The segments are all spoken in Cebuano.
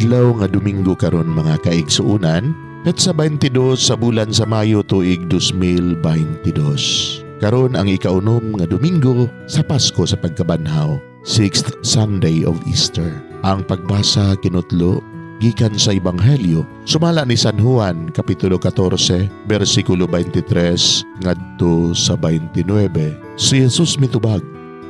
Adlaw nga Domingo karon, mga kaigsuonan, petsa 22 sa bulan sa Mayo, tuig 2022. Karon ang ikaunom nga Domingo sa Pasko sa Pagkabanhaw, sixth Sunday of Easter. Ang pagbasa kinutlo gikan sa Ebanghelyo sumala ni San Juan, kapitulo 14, bersikulo 23 ngadto sa 29. Si Jesus mitubag,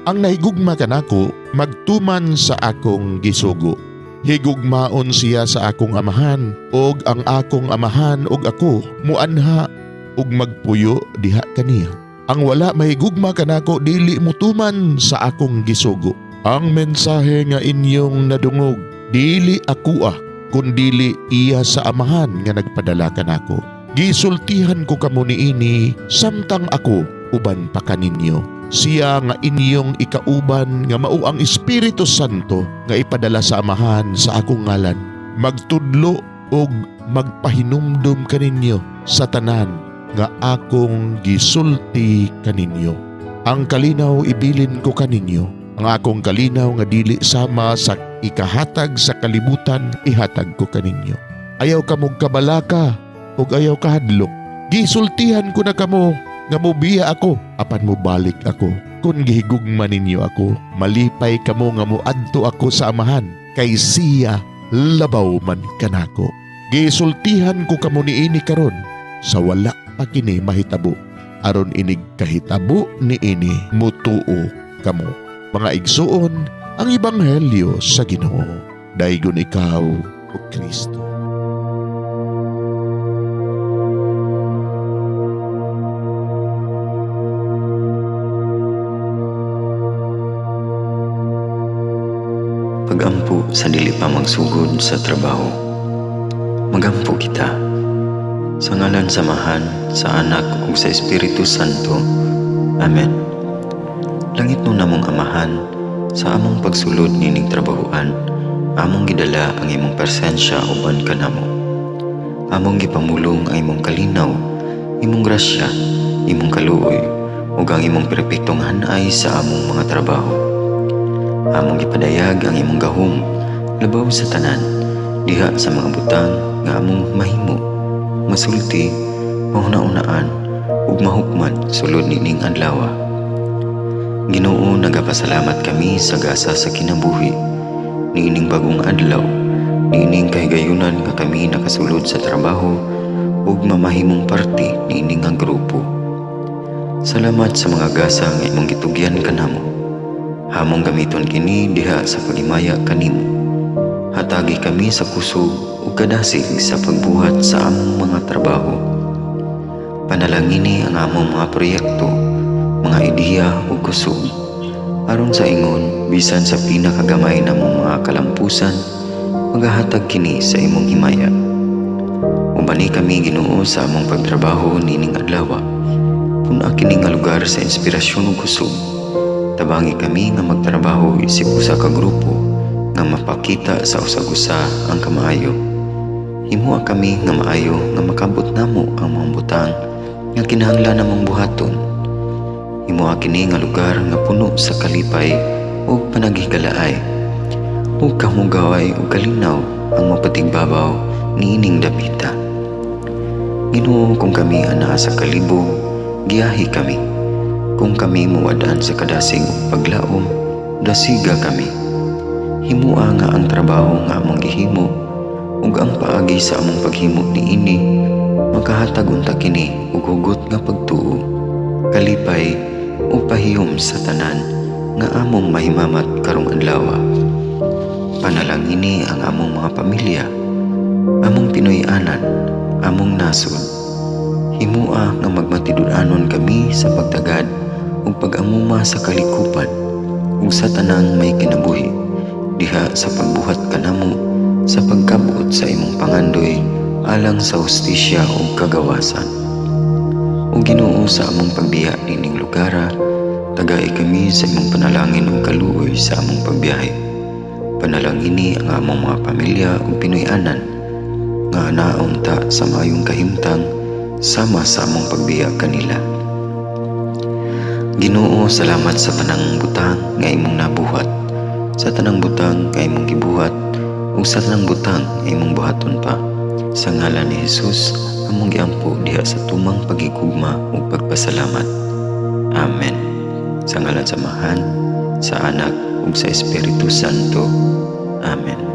"Ang nahigugma kanako magtuman sa akong gisugo. Higugmaon siya sa akong Amahan, ug ang akong Amahan ug ako muanha ug magpuyo diha kaniya. Ang wala mahigugma kanako dili mutuman sa akong gisugo. Ang mensahe nga inyong nadungog dili akoa, kundili iya sa Amahan nga nagpadala kanako. Gisultihan ko kamo niini samtang ako uban pa kaninyo. Siya nga inyong ikauban nga mao ang Espiritu Santo nga ipadala sa Amahan sa akong ngalan, magtudlo ug magpahinumdum kaninyo sa tanan nga akong gisulti kaninyo. Ang kalinaw ibilin ko kaninyo. Ang akong kalinaw nga dili sama sa ikahatag sa kalibutan ihatag ko kaninyo. Ayaw kamog kabalaka ug ayaw kahadlok. Gisultihan ko na kamo nga mobiya ako, apan mobalik ako. Kung gihigugma ninyo ako, malipay kamo nga moadto ako sa Amahan, kay siya labaw man kanako. Gisultihan ko kamo niini karon sa wala pa kini mahitabo, aron inig kahitabo niini mutuo kamo." Mga igsuon, ang ebanghelyo sa Ginoo. Daygon ikaw, O Kristo. Pagampo sa dili pa magsugod sa trabaho. Magampo kita. Sa ngalan sa Amahan, sa Anak ug sa Espiritu Santo. Amen. Langitnon namong Amahan, sa among pagsulod nining trabahoan, among gidala ang imong presensya uban kanamo. Among gipamulong ang imong kalinaw, imong grasya, imong kaluoy, ug ang imong perpektong hanay sa among mga trabaho. Among gipadayag ang imong gahom labaw sa tanan diha sa mga butang nga among mahimo, masulti, mahuna-unaan ug mahukman sulod nining adlaw. Ginoo, nagapasalamat kami sa gasa sa kinabuhi niining bagong adlaw, niining kahigayunan nga kami nakasulod sa trabaho ug mamahimong parte niini nga grupo. Salamat sa mga gasa nga imong gitugyan kanamo. Among gamiton kini diha sa paghimaya kanimo. Hatagi kami sa kusog ug kadasig sa pagbuhat sa among mga trabaho. Panalangini ang among mga proyekto, mga ideya ug kusog, aron sa ingon bisan sa pinakagamay namong mga kalampusan, magahatag kini sa imong himaya. Ubani kami, Ginoo, sa among pagtrabaho nining adlaw. Pun-a kini nga lugar sa inspirasyon ug kusog. Tabangi kami nga magtrabaho isip usa ka grupo nga mapakita sa usag-usa ang kamaayo. Himoa kami nga maayo nga makabot namo ang mga butang nga kinahanglan namong buhaton. Himoa kini nga lugar nga puno sa kalipay ug panaghigalaay, ug kamugaway ug kalinaw ang mapatigbabaw niining dapita. Ginoo, kung kami anaa sa kalibog, giyahi kami. Kung kami muwad-an sa kadasig ug paglaom, dasiga kami. Himoa nga ang trabaho nga among gihimo ug ang paagi sa among paghimo niini makahatag unta kini og hugot nga pagtuo, kalipay ug pahiyom sa tanan nga among mahimamat karong adlaw. Panalangini ang among mga pamilya, among Pinoy-anan, among nasod. Himoa nga magmatinud-anon kami sa pagtagad ug pag-amuma sa kalikupan ug sa tanang may kinabuhi diha sa pagbuhat kanamo sa pagkabot sa imong pangandoy alang sa hustisya ug kagawasan. O Ginoo, sa among pagbiya nining lugara, tagai kami sa imong panalangin ug kaluoy sa among pagbiyahe. Panalangini ang among mga pamilya ug Pinoy-anan nga anaon ta sa maayong kahimtang sama sa among pagbiya kanila. Ginoo, salamat sa tanang butang nga imong nabuhat, sa tanang butang nga imong gibuhat ug Usa lang butang imong buhaton pa. Sa ngalan ni Jesus, among giampo diha sa tumang pagigugma ug pagpasalamat. Amen. Sa ngalan sa Amahan, sa Anak ug sa Espiritu Santo. Amen.